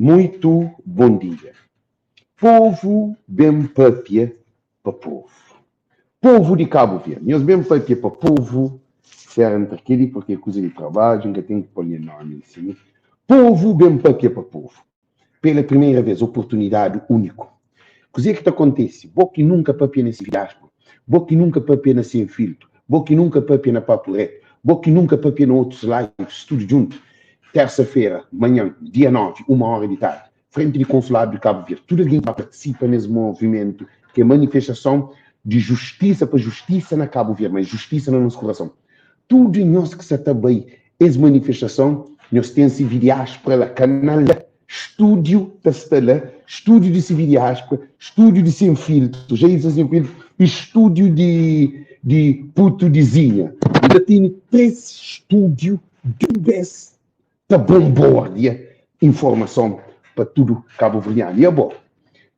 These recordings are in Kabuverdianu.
Muito bom dia. Povu ben papia pa povu. Povu di Kabu Verdi, nhos ben papia pa povu, sera nta keli porque é kuza di trabadju, nka ten ki pol nha nomi li si. Povu ben papia pa povu. Pela primeira vez, oportunidadi úniku. Kuzê ki ta kontese? Bo ki nunka papia na Cividiáspora, bo ki nunka papia na Sen Filtru, bo ki nunka papia na Papu Retu, bo ki nunka papia na otus lives, tudu djuntu, térsa-fera, manhan, dia 9, uma óra di tardi, frenti di Konsuladu di Kabu Verdi, tudu algen ki ba partisipa nes movimentu, ki é manifestason di justisa pa justisa na Kabu Verdi, ma justisa na nos kurason. Tudu nhos ki sa ta bai es manifestason, nhos ten Cividiáspora la, kanal la, stúdiu ta sta la, stúdiu di Cividiáspora, stúdiu di Sen Filtru, Jailson Sen Filtru, i stúdiu di di Putu di Zinha. Nu ta tene 3 stúdiu di un bes ta bombordia informason pa tudu kabuverdianu. I abo,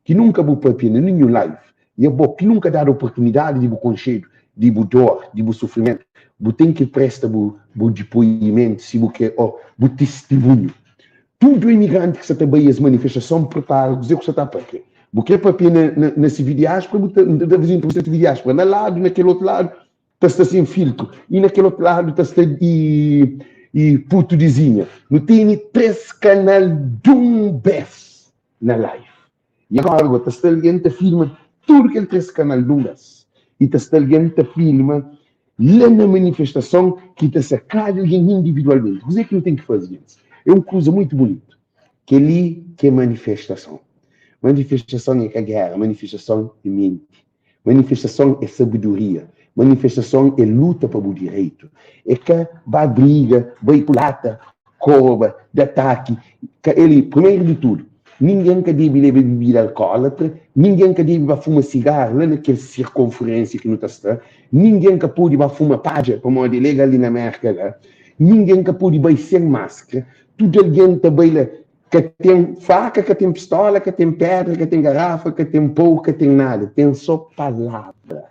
ki nunka bu papia na ninhun live, i abo ki nunka dadu oportunidadi di bu konxedu, di bu dor, di bu sufrimentu, bu ten ki presta bu bu dipoimentu, si bu kre, o bu tistimunhu. Tudu imigranti ki sa ta bai es manifestason, pripara kuze ku sa ta papia. Bu kre papia na na na sividiaspora, bu ta ta faze intrivista na sividiaspora, na ladu, na kel otu ladu, ta sta sen filtru i na kel otu ladu ta sta i i putu di zinha. Nu tene 3 kanal dun bes na live. I agora go ta sta algen ta filma tudu kel 3 kanal dun bes. I ta sta algen ta filma la na manifestason ki ta ser kada algen individualmenti. Kuzê ki nu ten ki faze, gentis? É un kuza muitu bunitu. Kel-li ki é manifestason. Manifestason é ka géra, manifestason é menti. Manifestason é sabedoria. Manifestason é luta pa bu direitu. É ka ba briga, bai ku lata, korba, da ataki. Ka el, primeru di tudu, ningen ka debe leba bibida alkólatra, ningen ka debe ba fuma sigaru la na kel sirkonferensia ki nu ta sta, ningen ka pode ba fuma padja pamodi é legal li na Mérka la, ningen ka pode bai sen maskra, tudu algen ta bai la. Ka ten faka, ka ten pistola, ka ten pedra, ka ten garafa, ka ten pou, ka ten nada, ten so palavra.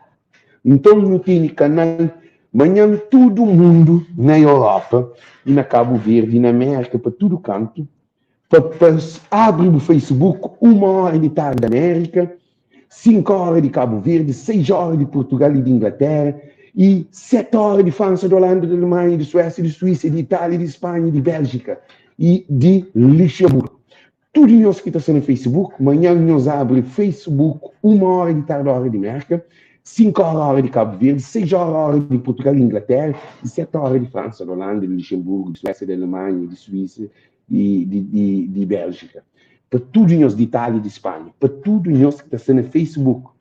Nton nu tene kanal manhan tudu mundu na Europa i na Kabu Verdi i na Merka pa tudu kantu pa pa abri bu Facebook uma ora di tardi di Amerika, 5 ora di Kabu Verdi, 6 ora di Portugal i di Inglaterra i 7 ora di Fransa, di Holanda, di Alemanha, di Suésia, di Suísa, di Itália, di Spanha, di Bélgika i di Luxemburgo. Tudu nhos ki ta sta na Facebook, manhan nhos abri Facebook uma ora di tardi ora di Merka, 5 ora ora di Kabu Verdi, 6 ora ora di Portugal i Inglaterra i 7 ora di Fransa, di Holanda, di Luxemburgo, di Suésia, di Alemanha, di Suísa di, di, di, di Bélgika. Pa tudu nhos di Itália i di Spanha, pa tudu nhos ki ta sta na Facebook,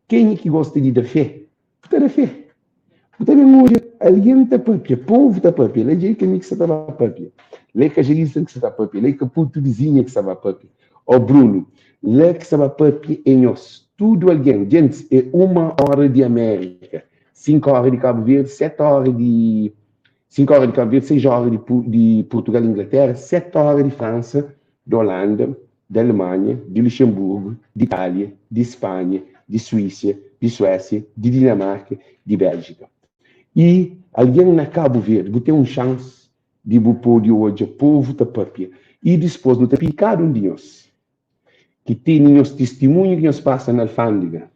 kenha ki gosta di da fé, bu ta da fé. Bu ta ben odja algen ta papia, povu ta papia, la dja é ka mi ki sa ta ba papia, la é ka Jailson ki sa ta papia, la é ka putu vizinha ki sa ba papia, ó Bruno, la ki sa ba papia é nhos, tudu algen, djentis, é uma óra di Amérika, 5 óra di Kabu Verdi, 7 óra di 5 óra di Kabu Verdi, 6 óra di, di Purtugal, Inglatéra, 7 óra di Fransa, di Holanda, di Alemanha, di Luxemburgu, di Itália, di Spanha, di Suísia, di Suésia, di Dinamarka, di Béljika. I algen na Kabu Verdi, bu ten un xansi di bu pode odja povu ta papia. I dispôs nu ta pidi kada un di nhos ki tene nhos tistimunhu ki nhos pasa na alfândega,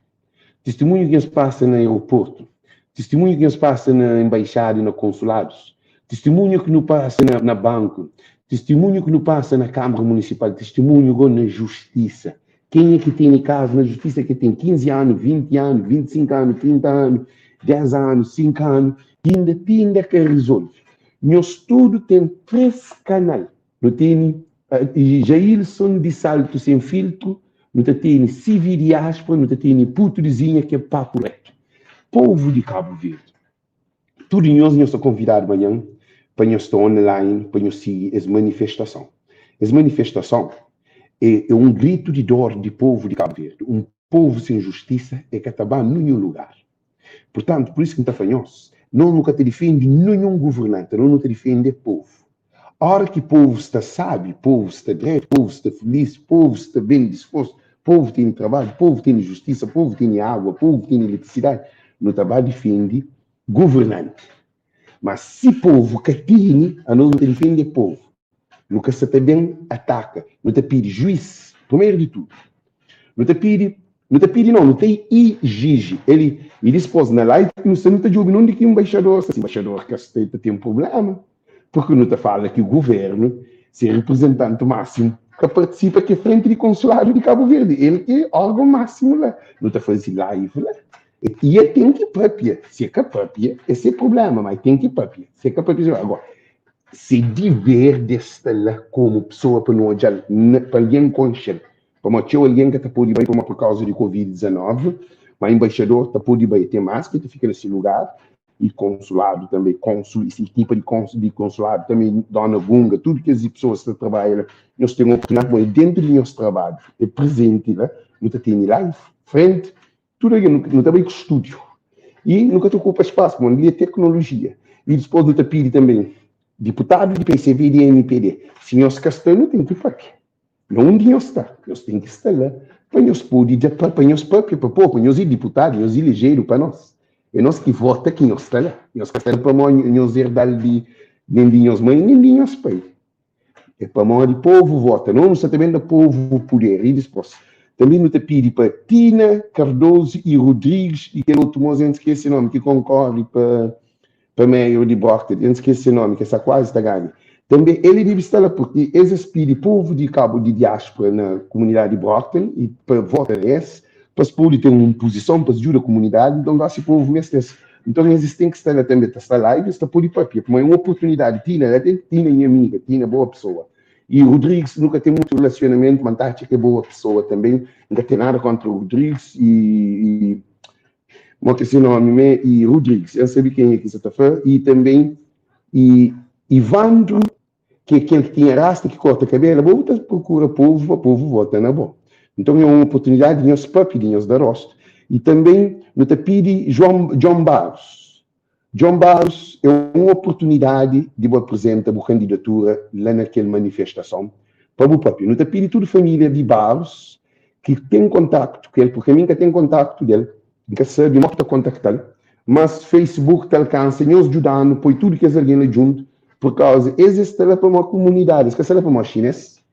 tistimunhu ki nhos pasa na aeroportu, tistimunhu ki nhos pasa na enbaixada i na konsuladus, tistimunhu ki nu pasa na, na banku, tistimunhu ki nu pasa na Kâmara Munisipal, tistimunhu go na justisa. Kenha ki tene kazu na justisa ki ten 15 anu, 20 anu, 25 anu, 30 anu, 10 anu, 5 anu, inda ti inda ka rizolve. Nhos tudu ten 3 kanal. Nu tene Jailson di Salto Sem Filtro, nu ta tene CV Diáspora, nu ta tene Puto di Zinha ki é papu reto. Povu di Kabu Verdi, tudu nhos, nhos sta konvidadu manhan pa nhos sta online pa nhos sigi es manifestason. Es manifestason é, é un gritu di dor di povu di Kabu Verdi. Un povu sen justisa é ka ta ba ninhun lugar. Purtantu, pur isu ki N ta fla nhos, nos nu ka ta difende ninhun guvernanti, nos nu ta difende povu. Óra ki povu sta sábi, povu sta dretu, povu sta filís, povu sta ben dispostu, povu tene trabadju, povu tene justisa, povu tene agua, povu tene eletrisidadi, nu ta ba difende guvernanti. Má si povu ka tene, anos nu ta difende povu. Nu ka sa ta ben ataka. Nu ta pidi juiz, primeru di tudu. Nu ta pidi, nu ta pidi nau, nu ta ijiji el i dispos na live ki nu sta nu ta djobi nunde ki embaixador sta. Si embaixador ka sta el ta ten prublema, purki nu ta fala ki guvernu, se riprizentanti masimu ka partisipa ki é frenti di konsuladu di Kabu Verdi, el ki é orgon masimu la. Nu ta fazi live la i el ten ki papia, si el ka papia é se prublema, ma el ten ki papia, si el ka papia, agora se diver de sta la komu pesoa pa nu odjal, pa algen konxel. Pamodi txeu algen ka ta pode bai pamodi pur kauza di Covid 19, ma embaixador ta pode bai, ten mas ki ta fika na se lugar i konsuladu tanbe, konsul i se ekipa di konsul di konsuladu tanbe, dona Gunga, tudu kes pesoas ki ta trabadja la, nhos ten oportunidadi pamodi dentu di nhos trabadju e prezenti la, nu ta tene live frenti tudu algen, nu ta bai ku studiu i nu ka ta okupa spasu pamodi li e teknolojia i dispos nu ta pidi tanbe diputadu di PCV i di MPD, si nhos ka sta nu ten ki papia. Na undi nhos sta, nhos ten ki sta la pa nhos pode da pa pa nhos papia pa povu. Nhos é diputadu, nhos ilejedu pa nos. É nos ki vota ki nhos sta la. Nhos ka sta la pamodi nhos erdal di nen di nhos mai nen di nhos pai. É pamodi povu vota. Nos nu sta ta ben da povu puder. I dispos tanbe nu ta pidi pa Tina Cardoso i Rodrigues i kel otu mos, N skese nomi, ki konkore pa Pa mayor di Brockton, N skese se nomi, ke sta kuazi ta ganha. Tanbe el debe sta la purki es es pidi povu di Kabu di diaspora na kumunidadi di Brockton i pa vota na es, pa es pode ten un puzison pa es djuda kumunidadi. Nton gosi povu meste es. Nton es es ten ki sta la tanbe, ta sta live, es ta pode papia, pamodi é un oportunidadi. Tina la ten, Tina nha amiga, Tina boa pesoa. I Rodrigues nu ka ten mutu relasionamentu, ma N ta atxa ke boa pesoa tanbe. N ka ten nada kontra Rodrigues i i. Mo ki se nomi me e Rodrigues, el sabe kenha ki sa ta fla, e também e Ivandro ki é kel ki tinha rasta ki korta kabela, bo bu ta prokura povu pa povu vota na bo. Nton é un oportunidadi di nhos papia, di nhos da rostu. E também nu ta pidi João, John Barros. John Barros é un oportunidadi di bu apresenta bu kandidatura la na kel manifestason pa bu papia. Nu ta pidi tudu familia di Barros ki ten kontaktu ku el, purki ami N ka ten kontaktu del, N ka sabe mo ki ta kontakta-l, mas Facebook ta alkansa, nhos djuda-nu poi tudu kes algen la djuntu, pur kauza es es sta la pamodi kumunidadi, es ka sta la pamodi xinês,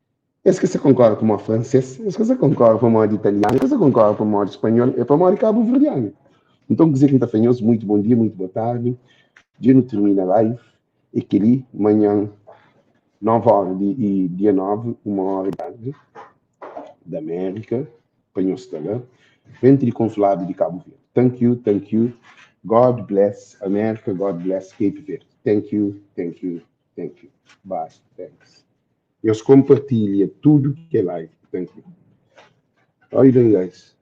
es ka sta konkorda pamodi fransês, es ka sta konkorda pamodi italianu, es ka sta konkorda pamodi spanhol, é pamodi kabuverdianu. Nton kuzê ki N ta fla nhos, muitu bon dia, muitu boa tardi, dja nu tirmina live, é kel-li, manhan 9 óra di dia 9, 1 óra di tardi. Da América pa nhos sta la frenti di consulado di Cabo Verde thank you thank you God bless America God bless Cape Verde thank you thank you thank you bye thanks nhos compartilha tudo ke live thank you how you doing guys.